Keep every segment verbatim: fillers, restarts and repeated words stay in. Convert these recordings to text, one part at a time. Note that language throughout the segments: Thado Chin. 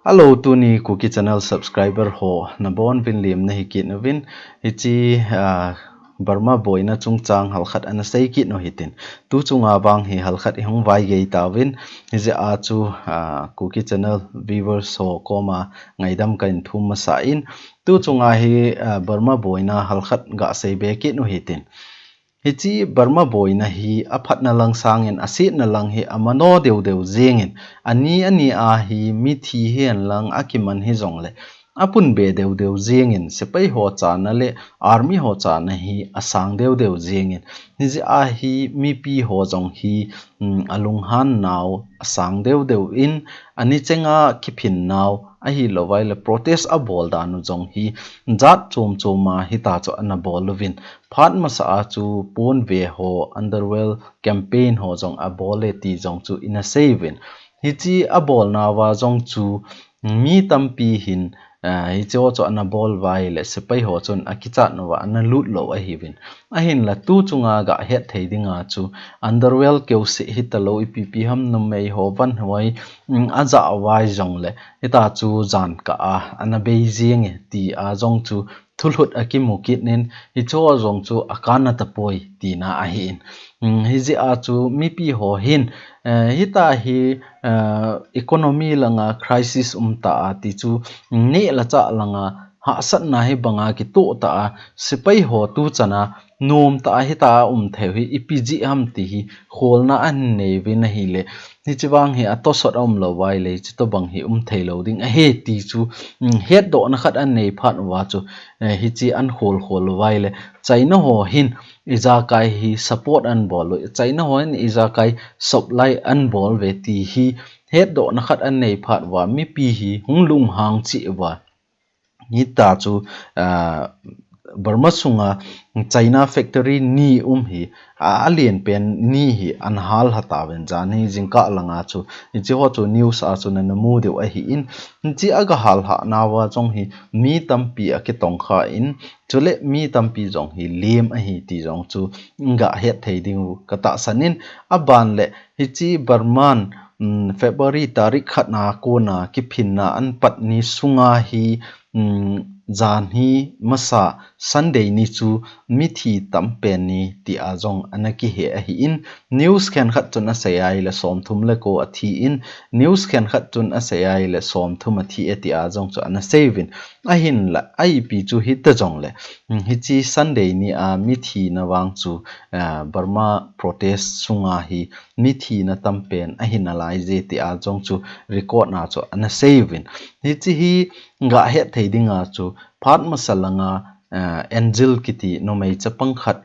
Hello, tuni Kuki Channel subscriber ho nabonuvin lim nahi kit uvin. Hiche, ah, Burma boina chungchang halkhat ana sei kit u hitin. Tu chunga vang hi halkhat ihung vaigei tauvin. Hijeh a chu, ah, Kuki Channel viewers ho koma ngaidam kahin thum masa in. Tu chunga hi, ah, Burma boina halkhat gasei be kit u hitin. Hiche Burma boina hi aphatna lang sangin asetna lang hi amano deu deu jingin, ani ani a hi mithi hihen lang akiman hijongle, apun be deu deu jingin, sepai ho chana le army ho chana hi asang deu deu jingin, hijeh a hi mipi ho jong hi, um, alunghan nau asang deu deu in, ani chenga kiphin nau ahilou vai le protest abol dan u jong hi jat chom chom a hita chu ana bol uvin. Phat masa a chu ponve ho, underwear campaign ho jong abol e ti jong chu ina sei uvin. Hiche abolna uva jong chu mi tampi hin, ah, hiche ho chu ana bol uva ahile sepai ho chun akichat nauva ana lut lou ahiuvin. Ahinla tu chunga gahet thei dinga chu underwear keuseh hitalou ipi pi ham numei ho van hoi, um, ajah uva jongle hita chu jan kah a ana bei jing e ti a jong chu thulhut akimu kit in, hiche ho jong chu akanna tapoi tina ahin. Um, hijeh a chu mipi ho hin, eh, hita hi, eh, economy langa crisis um ta a ti chu neh le chah langa hahsatna hi banga kitoh ta a, sepai ho tu chana nom ta a hita a um thei u hi ipi jeh ham ti hi kholna ahin nei uvin ahile, hiche vang hi atosot aum lou uva ahile, hiche tobang hi um thei lou ding ahi ti chu, um, hetdohna khat ahin nei phat uva chu, eh, hiche ahin khol khol uva ahile, China ho hin ijakai hi support ahin bol u, China ho hin ijakai supply ahin bol uve ti hi hetdohna khat ahin nei phat uva, mipi hi hung lunghang cheh uva. Hita chu, ah, Burma sunga China factory ni um hi, a, alen pen ni hi ana hal lha tauvin jan hi jingkah langa chu, hiche ho chu news a chu nana mu diu ahin, hiche aga hal lhah nauva jong hi mi tampi akitong khan, chule mi tampi jong hi lem ahi ti jong chu gahet thei diu katahsan in, aban le hiche Burman, um, February tarik khat na kona kiphinna ahin pat ni sunga hi, um, jan hi masa Sunday ni chu mithi tam pen ni ti a jong ana kihe ahin, news khenkhat chun asei ahile somthum le ko athi in, news khenkhat chun asei ahile somthum athi e ti a jong chu ana sei uvin. Ahinla, ipi chu hita jongle, um, hiche Sunday ni a mithina vang chu, ah, Burma protest sunga hi mithina tam pen ahi nalai je ti a jong chu record na chu ana sei uvin. Hiche hi gahet thei dinga chu phat masa langa, ah, Angel kiti numei chapang khat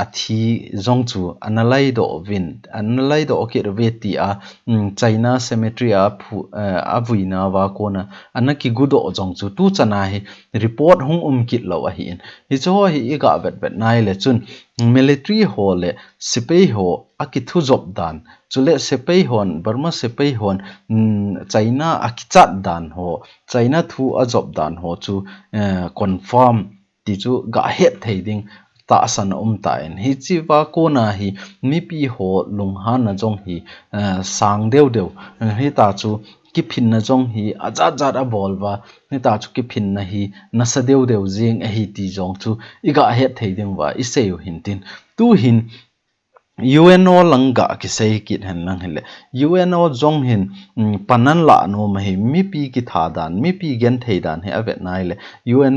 athi jong chu ana laidoh uvin, ana laidoh kit uve ti a, um, China cemetery a phu, eh, avui nauva kona ana kigudoh jong chu tu chana hi report hung um kit lou ahin. Hiche ho hi iga vet vet nai le chun military ho le sepai ho akithu jop dan, chule sepai hon, Burma sepai hon, um, China akichat dan ho, China thu ajop dan ho chu, eh, confirm ti chu gahet thei ding tahsan aum tan. Hiche va kona hi mipi ho lunghanna jong hi, eh, sang deu deu. Eh, hita chu kiphinna jong hi ajat jat abol uva. Hita chu kiphinna hi nasa deu deu jing ahi ti jong chu igahet thei diuva isei u hintin. Tuhin U N O lang ga kisei kit hen lang hile. U N O jong hin, um, pan ahin la nom ahi, mipi kitha dan, mipi genthei dan hi avet nai le. U N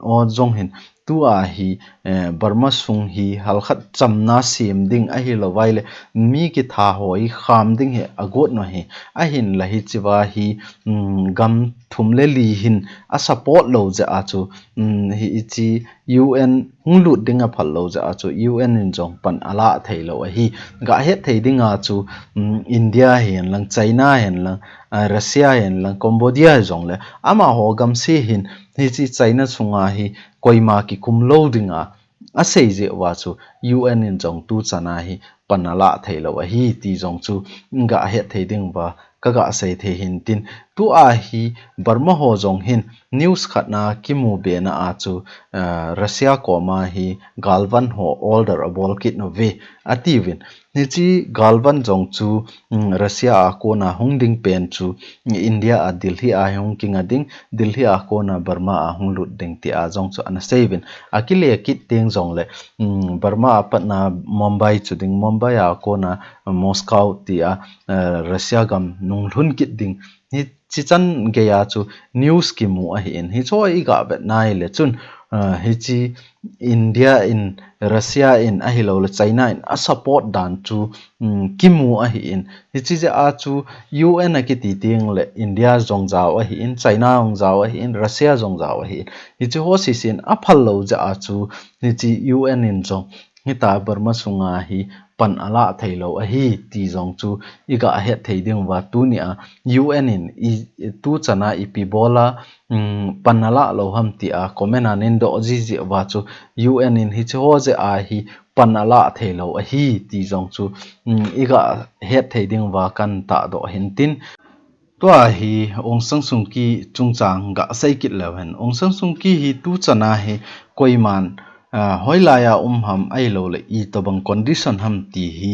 O jong hin, tua hi, eh, Burma sung hi halkhat chamna sem ding ahilou vai le, mi kitha ho hi kham ding hi agot u ahi. Ahinla hiche va hi, um, gam thum le li hin asupport lou jeh a chu, um, hiche U N hung lut ding aphal lou jeh a chu U N in jong pan ala thei lou ahi. Gahet thei dinga chu, um, India hihen lang, China hihen lang, ah, Russia hihen lang, Cambodia hijongle, amaho gamse hin hiche China sunga hi koima kikum lou dinga asei jeh uva chu U N in jong tu chana hi pan ala thei lou ahi ti jong chu gahet thei diuva kaga sei thei hintin. Tua hi Burma ho jong hin news khat na kimu be na a chu, eh, Russia koma hi galvan ho order abol kit uve atiuvin. Hiche galvan jong chu, mm, Russia a kona hung ding pen chu, mm, India a Delhi a hi hung kinga ding, Delhi a kona Burma a hung lut ding tia jong chu ana seiyuvin. Akile kit teng jongle, mm, Burma a patna Mumbai chu ding, Mumbai a kona Moscow tia, eh, Russia gam nung lhun kit ding. Hichi chan geiya chu news kimu ahin. Hicho iga vet nai le chun, eh, hichi India in, Russia in ahilouleh China in a support dan chu, mm, kimu ahin. Hichi jeh a chu U N akiti teng le India jong jao ahin, China jong jao ahin, Russia jong jao ahin. Hichi ho sisen aphal lou jeh a chu hichi U N in jong hitia Burma sunga hi pan ala thei lou ahi ti jong chu iga het thei diuva tunia U N in i, tu chana ipi bola, mm, pan ala lou ham tia comment a nin doh jiji uva chu U N in hichi ho jeh a hi pan ala thei lou ahi ti jong chu, mm, iga het thei diuva kan tahdoh hin tin. Tua hi Aung San Suu Kyi chungchang ga sei kit leu hen. Aung San Suu Kyi hi tu chana hi koiman, ah, hoilai a um ham ahilouleh itobang condition ham ti hi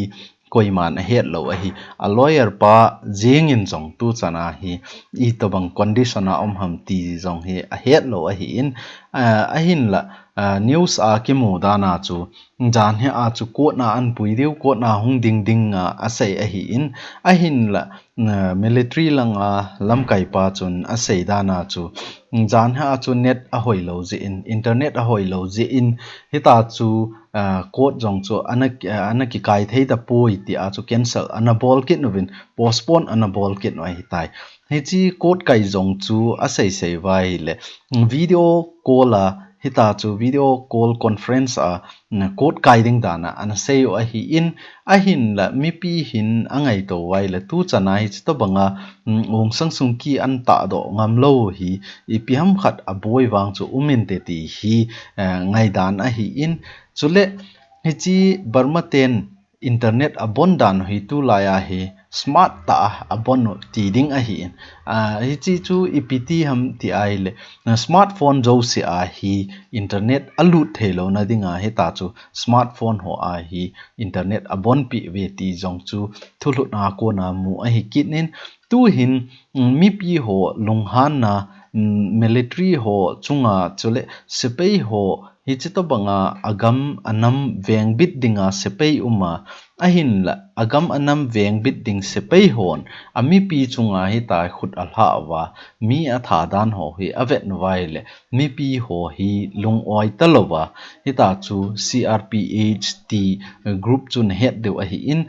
koiman ahet lou ahi. A lawyer pa jeng in jong tu chana hi itobang condition a um ham ti jong hi ahet lou ahin, ah, ahinla, ah, news a kimu dan a chu, jan hi a chu court na an pui diu, court na hung ding ding a asei ahin, ahinla, ah, military langa lamkai pa chun asei dan a chu, jan hi a chu net ahoi lou jeh in, internet ahoi lou jeh in, hitia chu, ah, court jong chu ana, ah, ana kikai thei tapoi tia chu cancel ana bol kit uvin, postpone ana bol kit u ahitai. Hichi court kai jong chu asei sei uva ahile, video call a, hitia chu video call conference a, mm, court kai ding dan a ana sei u ahin, ahinla mipi hin angaito uva ahile tu chana hichi tobanga, mm, Aung San Suu Kyi an tahdoh ngam lou hi ipi ham khat aboi vang chu um inte ti hi, eh, ngaidan ahin, chule hichi Burma ten internet abon dan hi tulai a hi smart tah a abon u ti ding ahin. Ah, hichi chu ipi ti ham ti ahile, na smartphone jouse a hi internet alut thei louna dinga hitia chu smartphone ho a hi internet abonpi uve ti jong chu thulhut a kona mu ahi kit in, tu hin, mm, mipi ho lunghanna, mm, military ho chunga chule sepai ho hichi tobanga agam anam vengbit dinga sepai um a, ahinla agam anam vengbit ding sepai hon amipi chunga hitia khut alha uva, mi atha dan ho hi avet uva ahile mipi ho hi lung-oi talouva, hitia chu C R P H ti group chun het diu ahin,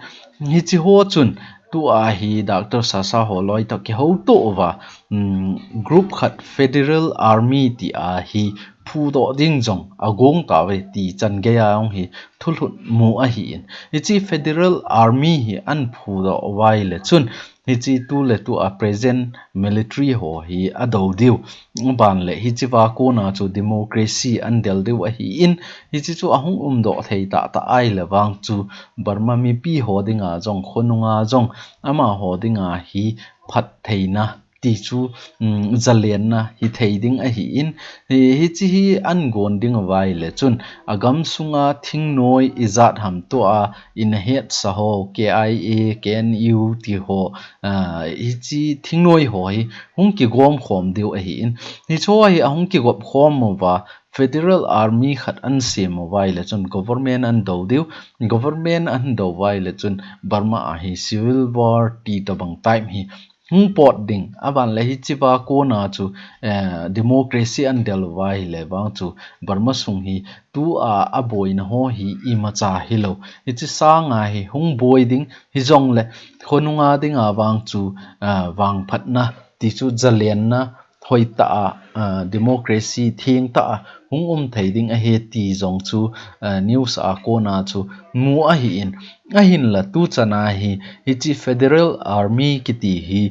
hichi ho chun tua hi Doctor Sasa ho loi toh kihouto uva, um, group khat Federal Army tia hi phudoh ding jong agong tauve ti chan geiya jong hi thulhut mu ahin. Hichi Federal Army hi an phudoh uva ahile chun, hichi tuletua present military ho hi adou diu. Aban le hichi va kona chu democracy an del diu ahin, hichi chu ahung umdoh thei tahtah ahile vang chu Burma mipi ho dinga jong, khonunga jong, amaho dinga hi phattheina ti chu, um, zalenna hithei ding ahin, hi, hichi hi an gon ding uva ahile chun, agam sunga thingnoi ijat ham tua ina hetsa ho, K I A, K N U ti ho, ah, hichi thingnoi ho hi hung kigom khom diu ahin, hicho hi ahung kigop khom uva, Federal Army khat an sem uva ahile chun government an dou diu, government an dou uva ahile chun Burma a hi civil war ti tobang type hi hung pot ding, aban le hichi va kona chu, eh, democracy an del uva ahile vang chu Burma sung hi tua aboina ho hi imacha hilou. Hichi sanga hi hung boi ding hijongle khonunga dinga vang chu, ah, vangphatna ti chu zalenna hoitah a, ah, democracy thengtah a hung um thei ding ahi ti jong chu, ah, news a kona chu mu ahin, ahinla tu chana hi hichi Federal Army kiti hi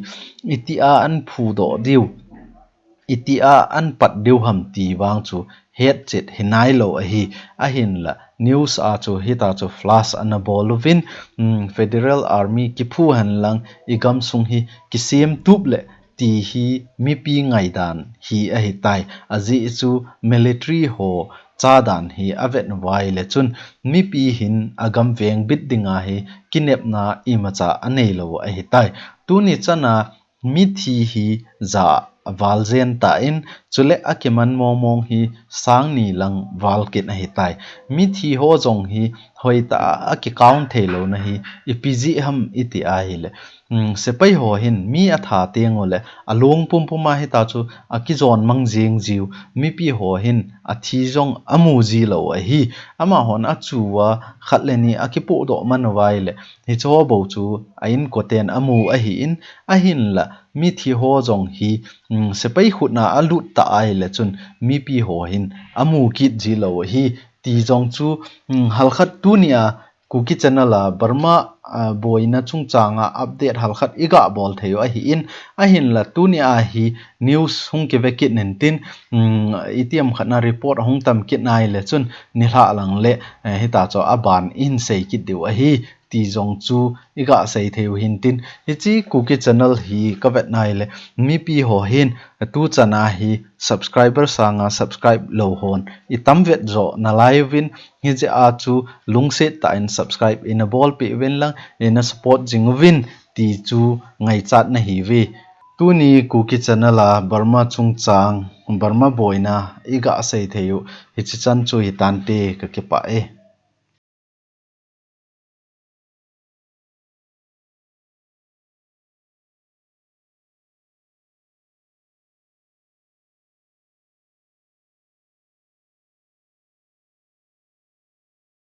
itia an phudoh diu, itia an pat diu ham ti vang chu hetchet hinailou ahi, ahinla news a chu hitia chu flash ana bol uvin, um, Federal Army kiphu henlang igam sung hi kisem tup le ti hi mipi ngaidan hi ahitai. Ajeh chu military ho chadan hi avet uva ahile chun mipi hin agam vengbit dinga hi kinepna imacha aneilou ahitai. Tuni chana mithi hi ja val jen tan, chule akiman mongmong hi sang ni lang val kit ahitai. Mithi ho jong hi hoitah a aki count theilouna hi ipi jeh ham iti ahile, um, sepai ho hin mi atha teng uleh alung pumpum a hita chu akijon mang jeng jiu, mipi ho hin athi jong amu jilou ahi. Amahon achu a khat le ni akipohdoh man uva ahile, hiche ho bou chu a inkoten amu ahin, ahinla mithi ho jong hi, um, sepai khutna alut ta ahile chun mipi ho hin amu kit jilou ahi ti jong chu, um, halkhat tunia Kuki Channel a Burma, ah, boina chungchanga update halkhat iga bol theiu ahin, ahinla tunia hi news hung kive kit intin, um, itiham khatna report ahung tam kit ahile chun nilhah lang le, eh, hita chu aban ihin sei kit diu ahi ti jong chu iga sei theiu hintin. Hiche Kuki Channel hi kavet ahile mipi ho hin tuchana hi subscriber sanga subscribe lou hon itam vet jo nalai uvin, hijeh a chu lungset tah in subscribe ina bolpeh uvin lang ina support jing uvin ti chu ngaichat nahiuve. Tuni Kuki Channel a Burma chungchang, Burma boina iga sei theiu hiche chan chu hitante, kakipah e.